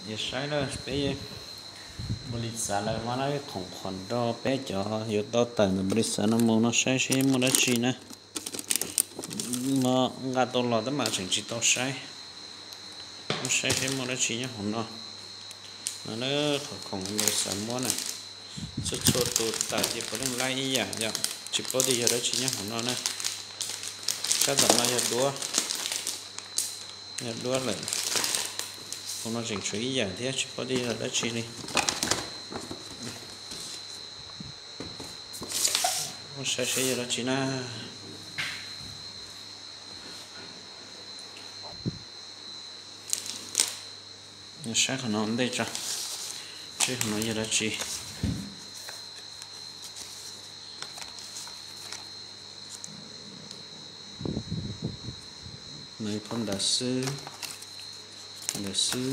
Yog saib na, peb npaus lis xav lawv muab ib khoom qhuam rau peb cov yuav tau tawm ntawm npaus lis xav no mus no, saib seb muaj dab tsi na. Muab nqa tau los tab mas tseem tsis tau saib. Muab saib seb muaj dab tsi nyob hauv no. No na, qhov khoom npaus lis xav muab na, txhua txhua tus tawm ces puav leej laib ib yam yom, tsis paub tias yog dab tsi nyob hauv no na. Sab tom no yog duab, yog duab lawm. Hauv no tseem tshuav ib yam thiab, tsis paub tias yog dab tsi li. Muab saib seb yog dab tsi na. Saib qhov no ntej tso, seb qhov no yog dab tsi. No phau ntawd xwb, ntawd xwb.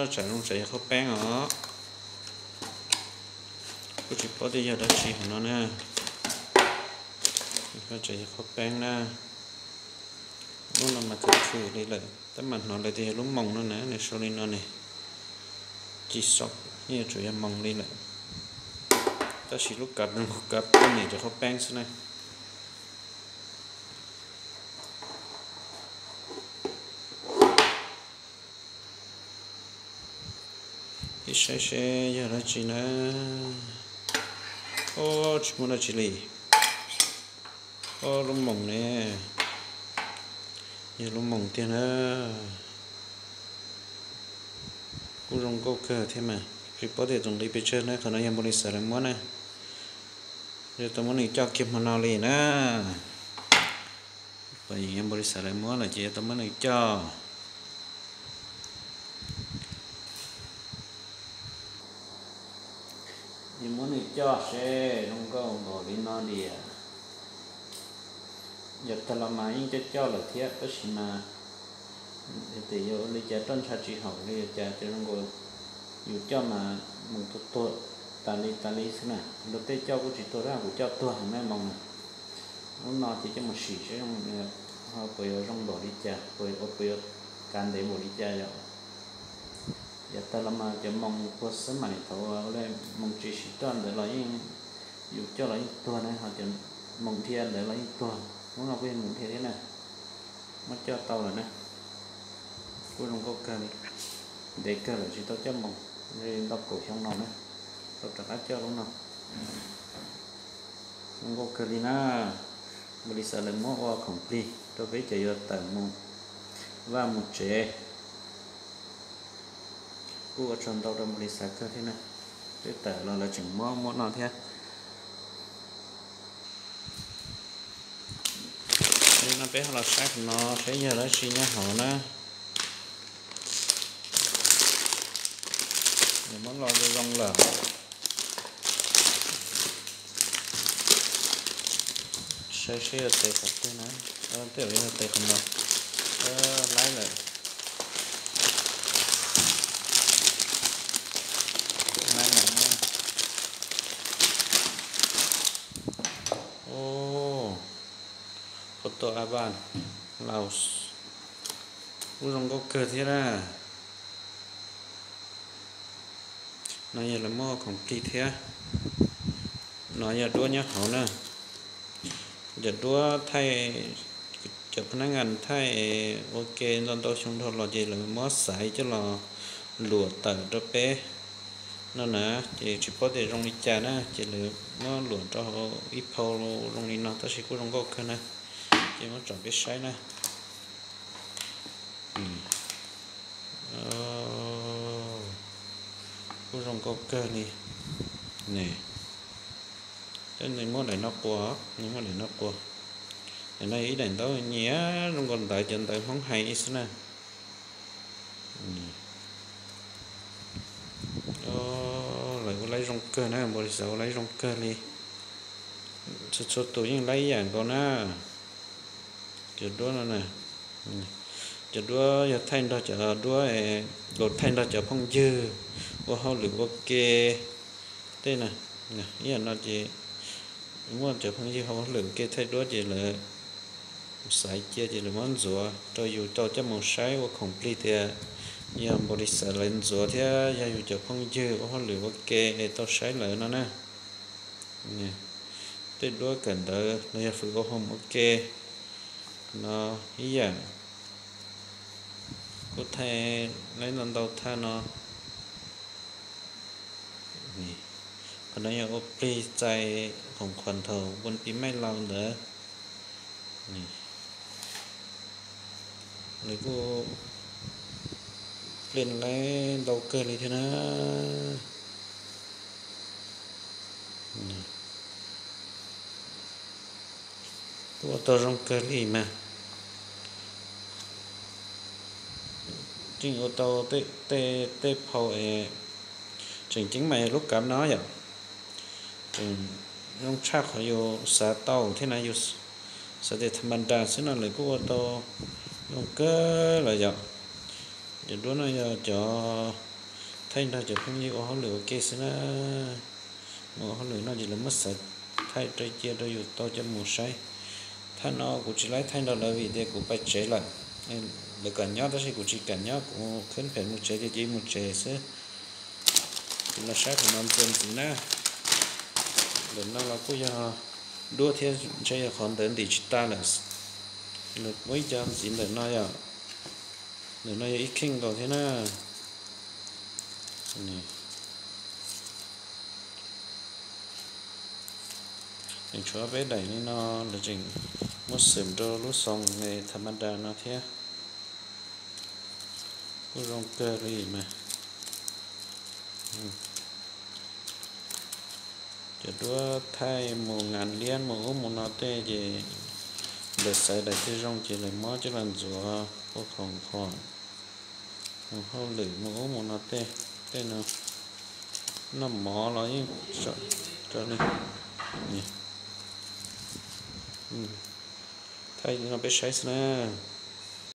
Tsam zoo tsam yog qhaub peeb os. Kuj tsis paub tias yog dab tsi hauv no na. Tsam yog qhaub peeb na. Lub no mas khwv khwv li lawm, tab mas hnov lawv tias yog lub moos no na, nws sau li no ne. Ci xov yeej yuav tsum yog moos li lawm, tab sis lub kav zoo kav poj niam cov qhaub peeb xwb na. Ib saib seb yog dab tsi na. Ob, tsis muaj dab tsi li. Ob, lub moos ne, yog lub moos tiag na. Kuj zoo nkauj kawg thiab mas, tsis paub tias tus nqi pes tsawg na. Qhov no yog npaus lis xav lawv muab na, yuav tau muab nws coj kiag hmo no li na. Pom yog npaus lis xav lawv muab lawm ces yuav tau muab nws coj. Yuav muab nws coj seb zoo nkauj npaum li no tiag. Yav tag los mas yeej coj coj lawm thiab, tab sis mas tias yuav ua li cas roj ntsha tsis haum li cas ces zoo nkaus yus coj mas moos tuag tuag tas li tas li xwb na. Luag tej coj kuj tsis tuag, tab kuv coj tuag heev na moos na. Lub no ces coj mus sim seb ho puas yuav zoo npaum li cas, puas, puas yuav kav ntev npaum li cas yom. Yav tag los mas cov moos puag xab maim thaum moos tsis sim roj ntawd los yeej, yus coj los yeej tuag na, ho cov moos dhia ntawd los yeej tuag. Lub no kuj yog moos dhia thiab na, muab coj tau lawm na. Kuj zoo nkauj kawg li, ntev kawg lawm tsis tau coj moos, ntau kaum xyoo no na, tau rov qab coj lub no. Zoo nkauj kawg li na. Npaus lis xav lawv muab ua khoom plig rau peb cov yuav tawm mus vaj mus tsev. Kuj ua tsaug ntau rau npaus lis xav kawg thiab na, twb tawm los lawv tseem muab muab no thiab. Li no peb ho los saib qhov no saib yog dab tsi nyob hauv na. Nws muab los zoo zoo lawm. Saib seb yog tes qhov twg na. Tej zaum yog tes qhov no. Laib lawm. Laib lawm. Photo album, Laus. Kuj zoo nkauj kawg thiab na. No yog lawv muab khoom plig thiab. No yog duab nyob hauv na. Cov duab thaij, cov phab nab nkas thaij ua ke ntau ntau xyoo dhau los ces lawv muab xaiv coj los luam tawm rau peb no na, ces tsis paub tias zoo li cas na, ces lawv muab luam rau hauv ib phau zoo li no, tab sis kuj zoo nkauj kawg na, ces muab tsom peb saib na. Kuj zoo nkauj kawg li ne. Nws muab daim no quas, nws muab daim no quas. Daim no yog ib daim ntaub nyiam zoo nkaus ntawv cov ntawv Hmoob hais xwb na. Lawv ua laib zoo kawg na, npaus lis xav ua laib zoo kawg li. Txhua txhua tus yeej laib ib yam nkaus na. Cov duab no na, cov duab yog thaij nrog cov duab, thaij nrog cov phooj ywg ua hauj lwm ua ke tej na. Ib yam no ces muaj cov phooj ywg ua hauj lwm ua ke thaij duab ces lawv Xaiv cia ces lawv muab ntxuav rau yus tau coj mus saib ua khoom plig tias yog npaum li xav lawv ntxuav thiab yog yus cov phooj ywg ua hauj lwm ua ke es tau saib lawv no na. Tej duab kawm ntawv los yog fwm ua home ua ke no ib yam, kuj thaij lawv ntau ntau thaj no. Qhov no yog ua plig txais khoom khuam thaum npun pis maij laus ntawd. Lawv kuj plan lawv ntau kawg li thiab na. Kuj ua tau zoo kawg li mas. Yeej ua tau tej, tej phau es tseem ceeb mas yog lub kav no yom. Tseem zoo tshaj qhov yus xav tau thiab na, yus xav tias tha ma da xwb no lawv kuj ua tau zoo kawg los yom. Cov duab no yog cov thaij nrog cov phooj ywg ua hauj lwm ua ke xwb na. Mus ua hauj lwm no ces lawv muab xaiv thaij rau cia rau yus tau coj mus saib. Thaj no kuv tsis laib thaij nrog lawv vim tias kuv pais tsev lawm. Lawv kam nyob tab sis kuv tsis kam nyob, kuv khwb phem mus tsev ces cia mus tsev xwb. Kuv los saib qhov no ntxiv ntxiv na. Ntawm no los kuj yog duab thiab ntshe yog qhov ntawd ntim tsis tas lawm. Lawv muab ib co ntxiv ntawm no yom. Ntawm no yog ib kheej nkaus thiab na. Tseem tshuav peb daim li no, lawv tseem muab xwm rau lub xoo tha ma da no thiab. Kuj zoo kawg li mas. Cov duab thaij mus ngas liab mus ub mus no tej ces lawv xaiv daim twg zoo ces lawv muab coj los ntxuav ua khoom khuam, mus hauj lwm mus ub mus no tej, tej no noj mov los yeej tau li. Thaij li no peb saib xwb na.